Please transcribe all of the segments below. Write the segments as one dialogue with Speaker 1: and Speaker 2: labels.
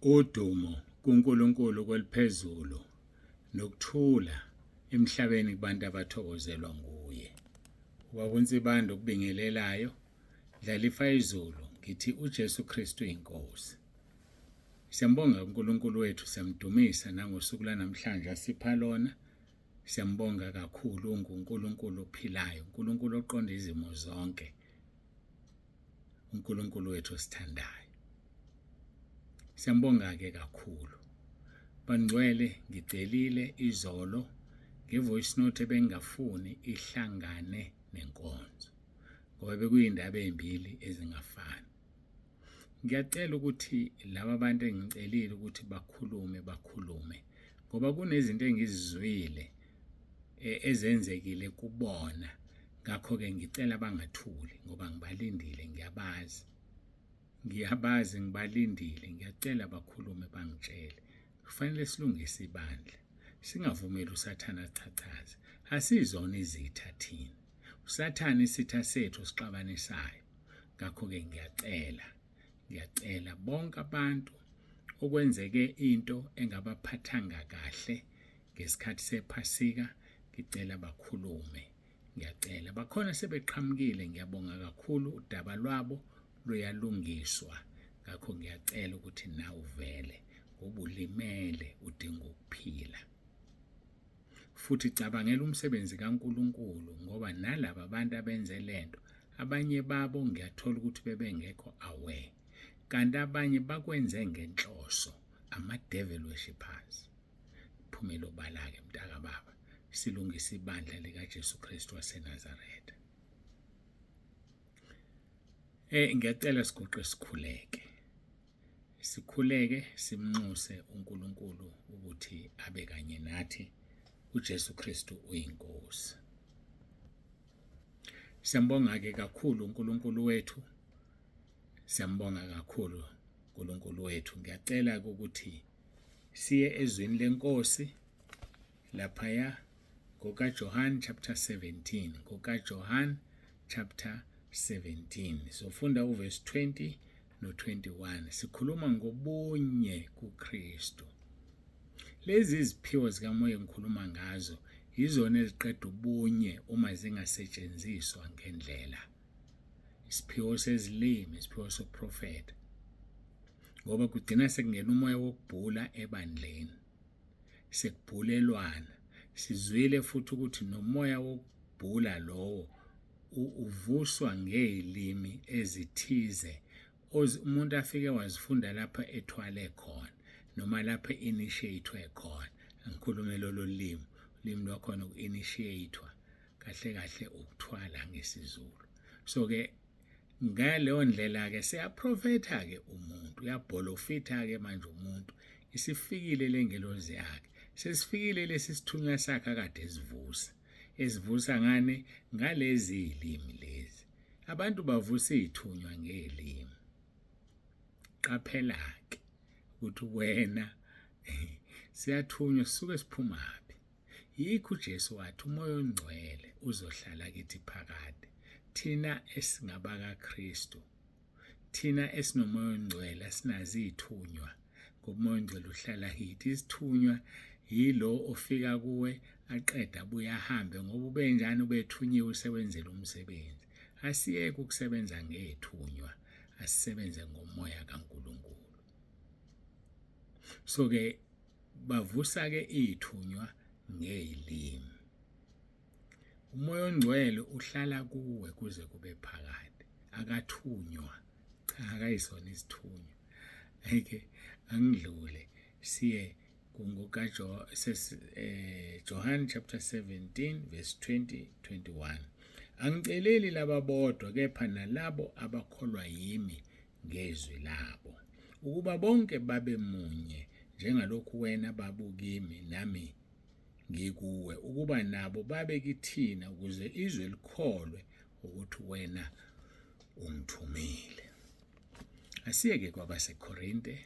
Speaker 1: Udumo kuNkulunkulu kweliphezulu nokuthula emhlabeni kubantu abathokozelwa nguye. Ubaba uNsibande okubingelelayo, Dlalifa izulu, ngithi uJesu Kristu inkosi. Siyambonga uNkulunkulu wethu, siyamdumisa nangosuku lwanamhlanje asipha lona. Siyambonga kakhulu unguNkulunkulu ophilayo, uNkulunkulu oqonda izimo zonke. uNkulunkulu wethu osithandayo. Siyambonga-ke kakhulu. Bangcwele ngicelile izolo nge-voice note ebengingafuni ihlangane nenkonzo ngoba bekuyindaba ezimbili ezingafani. Ngiyacela ukuthi laba bantu engicelile ukuthi bakhulume bakhulume ngoba kunezinto engizizwile ezenzekile kubona ngakho-ke ngicela bangathuli ngoba ngibalindile ngiyabazi ngiyabazi ngibalindile ngiyacela bakhulume bangitshele kufanele silungise ibandla singavumeli usathane achachaze asizona izitha thina usathane isitha sethu sixabanisayo ngakho-ke ngiyacela ngiyacela bonke abantu okwenzeke into engabaphathanga kahle ngesikhathi sephasika ngicela bakhulume ngiyacela bakhona sebeqhamukile ngiyabonga kakhulu udaba lwabo luyalungiswa ngakho ngiyacela ukuthi nawe uvele ngoba ulimele udinga ukuphila futhi cabangela umsebenzi kaNkuluNkulu ngoba nalaba bantu abenze lento abanye babo ngiyathola ukuthi bebengekho aware kanti abanye bakwenze ngenhloso ama-devil worshippers phumela obala-ke mntakababa silungise ibandla likaJesu Kristu waseNazaretha eh ngiyacela siguqe sikhuleke sikhuleke simnxuse uNkulunkulu ukuthi abe kanye nathi uJesu Kristu uyinkosi Siyambonga ke kakhulu uNkulunkulu wethu siyambonga kakhulu uNkulunkulu wethu ngiyacela ukuthi siye ezwini lenkosi laphaya ngokaJohn chapter 17 ngokaJohn chapter 17 sofunda uverse 20 no-21 sikhuluma ngobunye kuKristu lezi iziphiwo zikamoya engikhuluma ngazo yizona eziqeda ubunye uma zingasetshenziswa ngendlela isiphiwo sezilimi isiphiwo sokuprofetha ngoba kugcina sekungena umoya wokubhula ebandleni sekubhulelwana sizwile futhi ukuthi nomoya wokubhula lowo uvuswa ngezilimi ezithize umuntu afike wazifunda lapha ethwale khona noma lapha initiatwe khona angikhulume lolo limi ulimi lwakhona uku-initiatwa kahle kahle ukuthwala ngesiZulu so ke Ngaleyo ndlela-ke seyaprofetha-ke umuntu, uyabholofitha-ke manje umuntu. Isifikile le ngelozi yakhe, sesifikile lesi sithunywa sakhe akade esivusa. Esivusa ngani? Ngalezi zilimi lezi. Abantu bavusa iy'thunywa ngey'limi. Qaphela-ke ukuthi wena siyathunywa sisuke siphumaphi. Yikho uJesu wathi uMoya oNgcwele uzohlala kithi phakade. Thina esingabakaKristu, thina esinoMoya oNgcwele asinazo izithunywa ngoba uMoya oNgcwele uhlala kithi. Isithunywa yilo ofika kuwe aqeda abuye ahambe ngoba ubenjani ubethunyiwe usebenzele umsebenzi. Asiyeke ukusebenza ngethunywa, asisebenze ngomoya kaNkulunkulu. So ke Bavusa-ke iy'thunywa ngey'limi. Umoya ongcwele uhlala kuwe kuze kube phakade. Akathunywa. Cha, akayisona isithunywa. Ayike angidlule siye Johan chapter 17 verse 20 21. Angiceleli laba bodwa kepha nalabo abakholwa yimi ngezwi labo, ukuba bonke babe munye, njengalokhu wena Baba ukimi nami ngikuwe, ukuba nabo babe kithina, ukuze izwe likholwe ukuthi wena ungithumile. Asiyeke kwabaseKorinte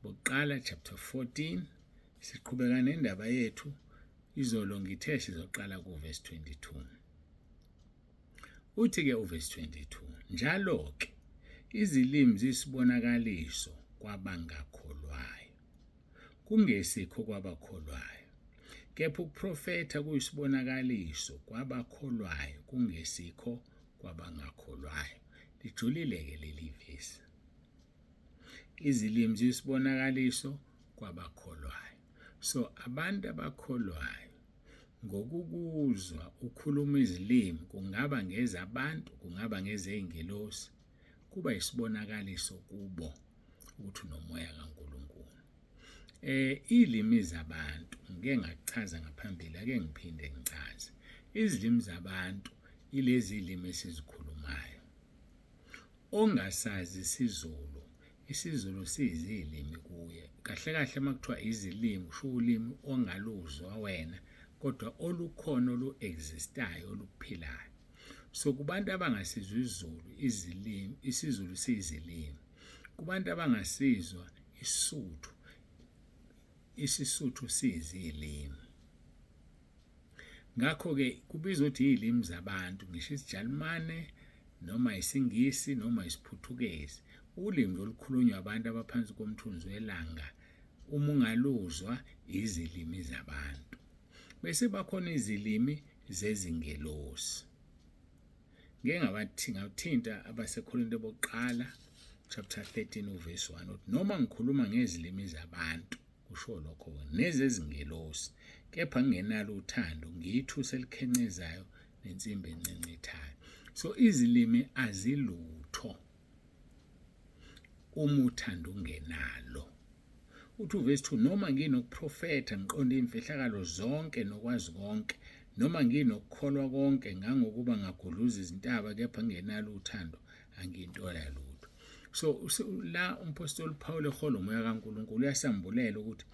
Speaker 1: bokuqala chapter 14 siqhubeka nendaba yethu izolo ngithe sizoqala kuverse 22. Uthi-ke uvesi 22, njalo-ke izilimi ziyisibonakaliso kwabangakholwayo, kungesikho kwabakholwayo. Kepha ukuprofetha kuyisibonakaliso kwabakholwayo, kungesikho kwabangakholwayo. Lijulile-ke leli vesi. Izilimi ziyisibonakaliso kwabakholwayo. So abantu abakholwayo ngokukuzwa ukhuluma izilimi, kungaba ngezabantu, kungaba ngezey'ngelosi, kuba isibonakaliso kubo ukuthi unomoya kaNkulunkulu. Iy'limi zabantu ngike ngakuchaza ngaphambili, ake ngiphinde ngichaze. Izilimi zabantu ilezi limi esizikhulumayo. Ongasazi isiZulu, isiZulu siyizilimi kuye. Kahle kahle uma kuthiwa izilimi kusho ulimi ongaluzwa wena kodwa olukhona olu-existayo oluphilayo. So kubantu abangasizwa isiZulu, izilimi, isiZulu siyizilimi. Kubantu abangasizwa isiSuthu, isiSuthu siyizilimi. Ngakho-ke kubizwa ukuthi iy'limi zabantu, ngisho isiJalimane noma isiNgisi noma isiPhuthukezi, ulimi olukhulunywa abantu abaphansi komthunzi welanga, uma ungaluzwa izilimi zabantu. Bese bakhona izilimi zezingelosi. Ngike ngawathinta abaseKorinte bokuqala chapter 13 uverse 1 uthi noma ngikhuluma ngezilimi zabantu kusho lokho nezezingelosi kepha ngingenalo uthando ngiyithusi elikhencezayo nensimbi encencethayo. So izilimi azilutho uma uthando ungenalo. Uthi uvesi 2 noma nginokuprofetha ngiqonde imfihlakalo zonke nokwazi konke noma nginokukholwa konke ngangokuba ngagudluza izintaba kepha ngingenalo uthando anginto yalutho. So la umpostoli Paul ehola umoya kaNkulunkulu uyasambulela ukuthi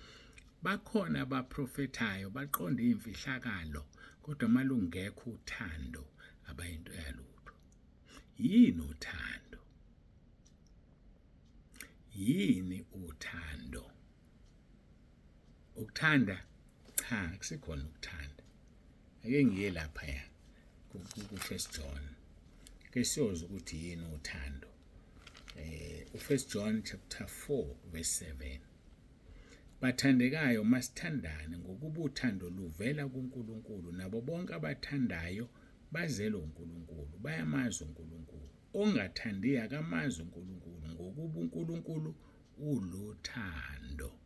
Speaker 1: bakhona abaprofethayo baqonde imfihlakalo kodwa malungekho uthando abayinto yalutho. Yini uthando? Yini uthando? Ukuthanda? Cha, akusikhona ukuthanda. Ake ngiye lapha ya ku-First John. Ke siyozwa ukuthi yini uthando. U-First John chapter 4 verse 7. Bathandekayo, masithandane ngokuba uthando luvela kuNkulunkulu, nabo bonke abathandayo bazelwe uNkulunkulu, bayamazi uNkulunkulu. Ongathandi akamazi uNkulunkulu, ngokuba uNkulunkulu uluthando.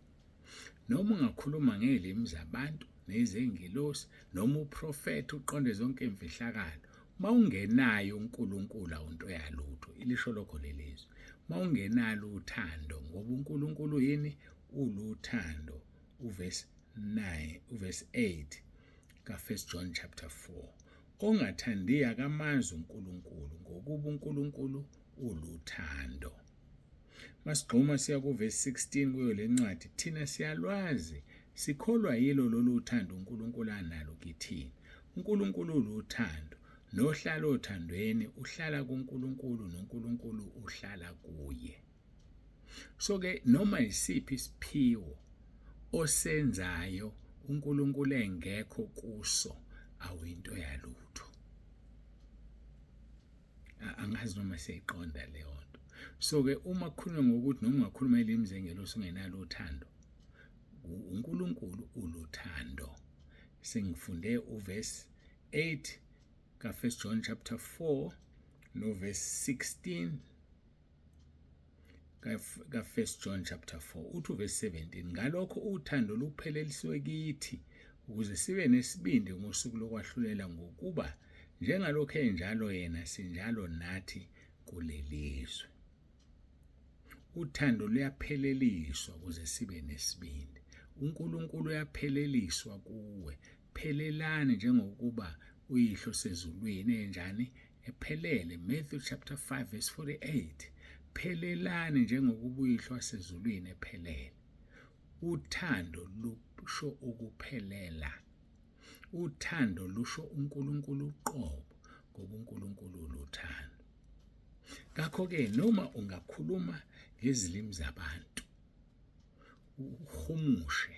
Speaker 1: Noma ungakhuluma ngezilimi zabantu nezengilosi, noma uprofetha uqonde zonke imfihlakalo, mawungenayo uNkulunkulu awunto yalutho. Ilisho lokho lelizwi. Mawungenalo uthando, ngoba uNkulunkulu yini? Uluthando. Uverse 9, uverse 8 ka-1 John chapter 4. Ongathandi akamazi uNkulunkulu, ngokuba uNkulunkulu uluthando. Masigxuma siya kuvesi 16 kuyo le ncwadi, thina siyalwazi, sikholwa yilo lolu uthando uNkulunkulu analo kithina. uNkulunkulu uluthando, nohlala othandweni uhlala kuNkulunkulu noNkulunkulu uhlala kuye. So ke noma isiphi isiphiwo osenzayo uNkulunkulu engekho kuso awuyinto yalutho. Angazi noma siyayiqonda leyo nto. So ke uma kukhulunywa ngokuthi noma ungakhuluma ilimi zengelosi ungenalo uthando, uNkulunkulu uluthando. Sengifunde uverse 8 ka-1 John chapter 4 no verse 16 ka-1 John chapter 4. Uthi uverse 17, ngalokho uthando luphelelisiwe kithi ukuze sibe nesibindi ngosuku lokwahlulela, ngokuba njengalokho enjalo yena sinjalo nathi kulelizwe. Uthando luyapheleliswa ukuze sibe nesibindi. uNkulunkulu uyapheleliswa kuwe. Phelelani njengokuba uyihlo sezulwini enjani? Ephelele. Matthew chapter 5 verse 48. Phelelani njengokuba uyihlo wasezulwini ephelele. Uthando lusho ukuphelela. Uthando lusho uNkulunkulu uqobo, ngoba uNkulunkulu uluthando. Ngakho-ke noma ungakhuluma ngezilimi zabantu, uhumushe,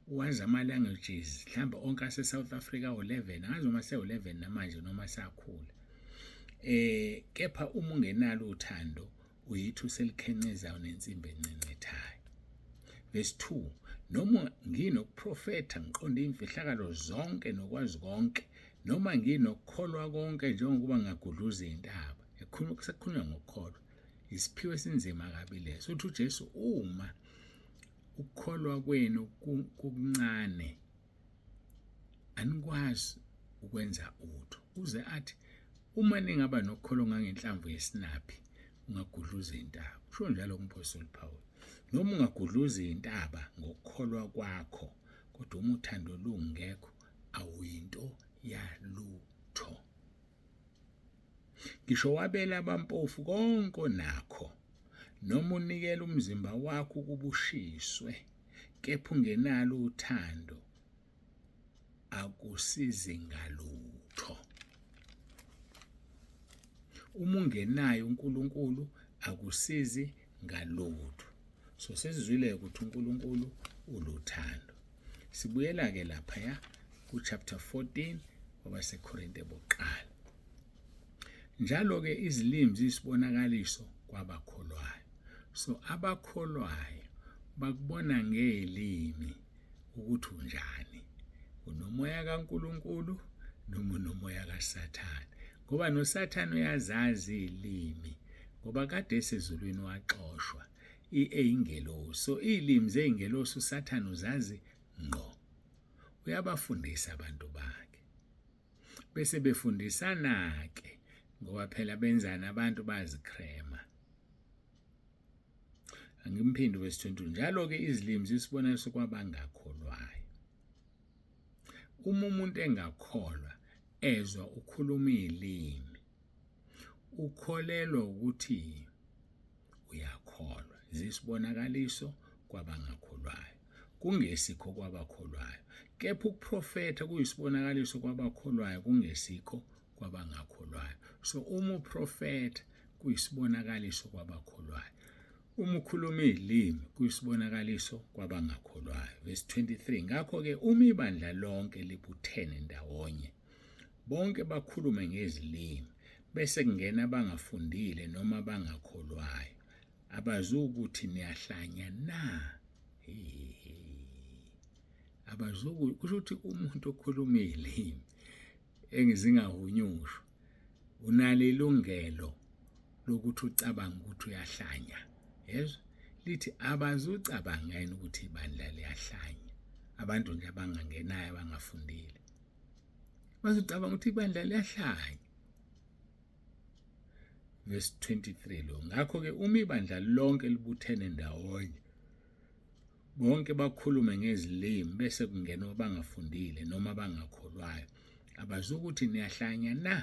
Speaker 1: wazi ama-languages mhlawumbe onke ase-South Africa awu-11, angazi noma sewu-11 namanje noma sakhula. Kepha uma ungenalo uthando Uyithusi elikhencezayo nensimbi encencethayo. Verse 2 Noma nginokuprofetha ngiqonde imfihlakalo zonke nokwazi konke noma nginokukholwa konke njengokuba ngagudluza intaba ekhuluma kusekhulunywa ngokukholwa isiphiwo esinzima kabi leso uthi uJesu uma ukukholwa kwenu kukuncane anikwazi ukwenza utho uze athi uma ningaba nokholo ngangenhlamvu yesinaphi ungagudluza intaba usho njalo umphostoli Paul noma ungagudluza intaba ngokukholwa kwakho kodwa uma uthando lungekho awuyinto yalutho ngisho wabela abampofu konke onakho noma unikela umzimba wakho ukuba ushiswe kepha ungenalo uthando akusizi ngalutho uma ungenayo uNkulunkulu akusizi ngalutho so sesizwile ukuthi uNkulunkulu uluthando sibuyela ke laphaya ku chapter 14 wabaseKorinte bokuqala njalo ke izilimi ziyisibonakaliso kwabakholwayo so abakholwayo bakubona ngelimi ukuthi unjani unomoya kaNkuluNkulu noma unomoya kaSathane ngoba noSathane uyazazi ilimi ngoba kade esezulwini waxoshwa eyingelosi so izilimi zeyingelosi uSathane uzazi ngqo uyabafundisa abantu bakhe bese befundisana-ke ngoba phela benzani abantu bazikrema angimphindi verse 22 njalo-ke izilimi zisibonakaliso kwabangakholwayo uma umuntu engakholwa ezwa ukhuluma ilimi ukholelwa ukuthi uyakholwa zisibonakaliso kwabangakholwayo kungesikho kwabakholwayo kepha ukuprofetha kuyisibonakaliso kwabakholwayo kungesikho kwabangakholwayo so uma uprofetha kuyisibonakaliso kwabakholwayo uma ukhuluma izilimi kuyisibonakaliso kwabangakholwayo verse 23 ngakho-ke uma ibandla lonke libuthene ndawonye bonke bakhulume ngezilimi bese kungena abangafundile noma abangakholwayo abazukuthi niyahlanya na abazuku kusho ukuthi umuntu okhuluma izilimi engizingahunyushwa unalo ilungelo lokuthi ucabange ukuthi uyahlanya yezwa lithi abazucabanga yini ukuthi ibandla liyahlanya abantu nje abangangenayo abangafundile bazocabanga ukuthi ibandla liyahlanya verse 23 lo ngakho-ke uma ibandla lonke libuthene ndawonye bonke bakhulume ngezilimi bese kungena abangafundile noma abangakholwayo abazukuthi niyahlanya na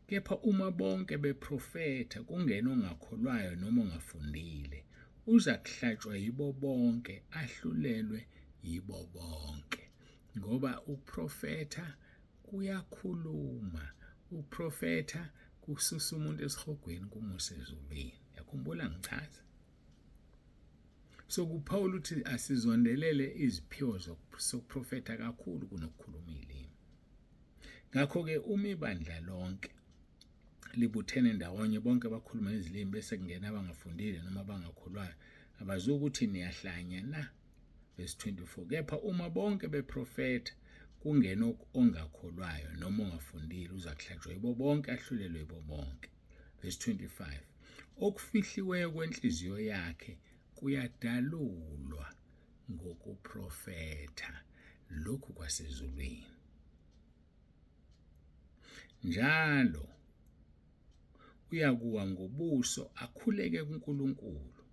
Speaker 1: kepha uma bonke beprofetha kungena ongakholwayo noma ongafundile uza kuhlatshwa yibo bonke ahlulelwe yibo bonke ngoba ukuprofetha kuyakhuluma ukuprofetha kususa umuntu esihogweni kumuse ezulwini yakhumbula ngichaza so kuphawula ukuthi asizondelele iziphiwo zokuprofetha kakhulu kunokukhuluma ilimi ngakho-ke uma ibandla lonke libuthene ndawonye bonke bakhuluma izilimi bese kungena abangafundile noma abangakholwayo abazukuthi niyahlanya na verse 24 kepha uma bonke beprofetha kungena ongakholwayo noma ongafundile uza kuhlatshwa yibo bonke ahlulelwe yibo bonke verse 25 okufihliweyo kwenhliziyo yakhe kuyadalulwa ngokuprofetha lokhu kwasezulwini njalo uyakuwa ngobuso akhuleke kuNkulunkulu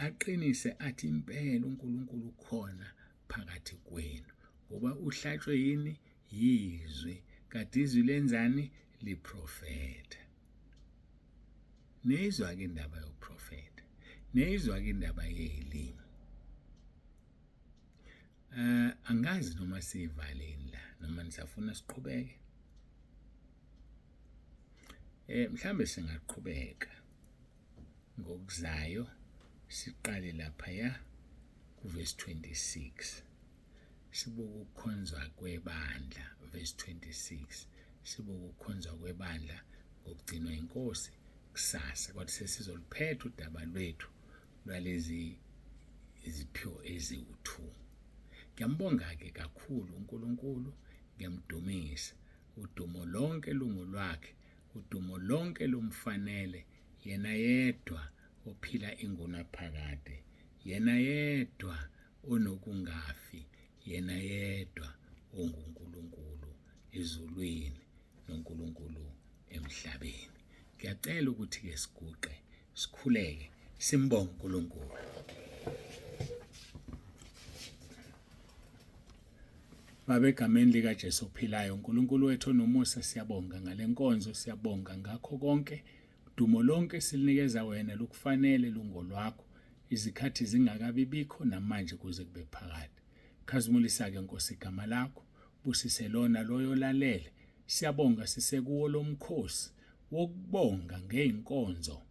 Speaker 1: aqinise athi impela uNkulunkulu ukhona phakathi kwenu ngoba uhlatshwe yini yizwi kade izwi lenzani liprofetha neyizwa ke indaba yokuprofetha neyizwa ke indaba yelimi eh angazi noma siyivaleni la noma nisafuna siqhubeke eh mhlambe singaqhubeka ngokuzayo siqale laphaya kuverse 26 sibuka ukukhonzwa kwebandla verse 26 sibuka ukukhonzwa kwebandla ngokugcinwa inkosi. kusasa, kodwa sesizoluphetha udaba lwethu lwalezi iziphiwo eziwu-2. Ngiyambonga-ke kakhulu uNkulunkulu, ngiyamdumisa. Udumo lonke lungolwakhe, udumo lonke lumfanele, yena yedwa ophila ingunaphakade, yena yedwa onokungafi, yena yedwa onguNkulunkulu ezulwini noNkulunkulu emhlabeni. Ngiyacela ukuthi-ke siguqe sikhuleke simbonge uNkulunkulu. Baba, egameni likaJesu ophilayo, uNkulunkulu wethu onomusa, siyabonga ngale nkonzo, siyabonga ngakho konke. Udumo lonke silinikeza wena, lukufanele, lungolwakho, izikhathi zingakabi bikho namanje kuze kube phakade. Khazimulisa-ke Nkosi igama lakho, busise lona loyo olalele. Siyabonga sisekuwo lomkhosi wokubonga ngey'nkonzo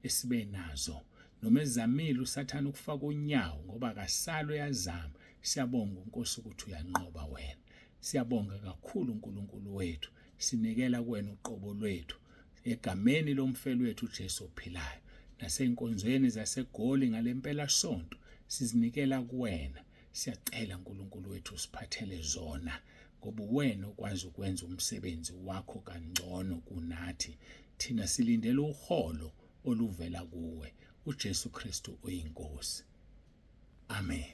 Speaker 1: esibe nazo. Noma ezamile uSathane ukufaka unyawo ngoba akasali uyazama. Siyabonga uNkosi ukuthi uyanqoba wena. Siyabonga kakhulu uNkulunkulu wethu. Sinikela kuwena uqobo lwethu egameni lomfeli wethu uJesu ophilayo. Nasey'nkonzweni zaseGoli ngalempela sonto sizinikela kuwena. Siyacela uNkulunkulu wethu usiphathele zona ngoba uwena okwazi ukwenza umsebenzi wakho kangcono kunathi. Thina silindele uholo oluvela kuwe. uJesu Kristu uyiNkosi. Amen.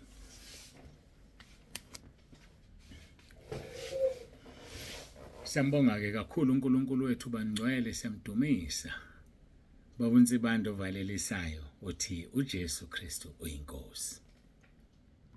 Speaker 1: Siyambonga-ke kakhulu uNkulunkulu wethu bangcwele, siyamdumisa. Baba uNsibande ovalelisayo uthi uJesu Kristu uyiNkosi.